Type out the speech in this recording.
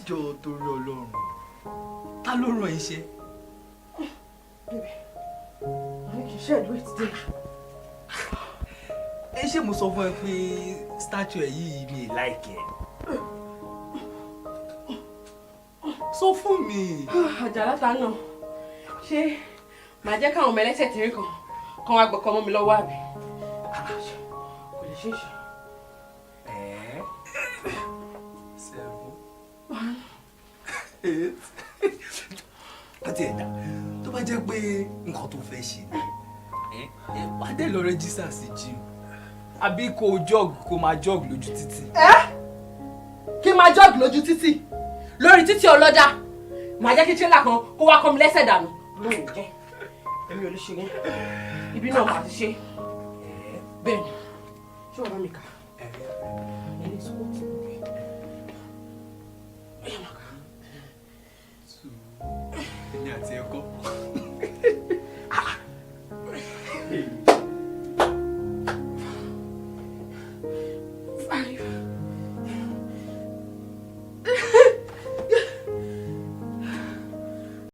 Jọ, torí Ọlọ́run, ta ló rán iṣẹ́? Baby, I ní kí n shed weight dé. Ẹ ṣé, mo sọ fún ẹ pé stature ẹ yìí, mi like ẹ. Sọ fún mi. Àjàlá ta náà, ṣé màá jẹ́ káwọn ọmọ ẹlẹ́sẹ̀ tìrín kan kan wá gbọ́kọ́ mọ́ mi lọ́wọ́ àbí? Kò lè ṣeé ṣe. Ẹ seven, eight, àti ẹ̀dá tó bá jẹ́ pé nǹkan tó fẹ́ ṣe ni ẹ wá dé, lọ register sí gym, àbí kó o jog, kó máa jog lójú títì. Ẹ kí n máa jog lójú títì, lórí títì ọlọ́dà, màá jẹ́ kí tírélà kan kó wá kọ́ mi lẹ́sẹ̀ dànù lóhùn jẹ́. Èmi ò lè ṣe yẹn. Ibi náà màá ti ṣe bẹ́ẹ̀ ni. Ṣé wàá bá mi kà? Ilé squat. Ẹ̀yà máa kà. Èmi àti ẹ̀kọ́. Five.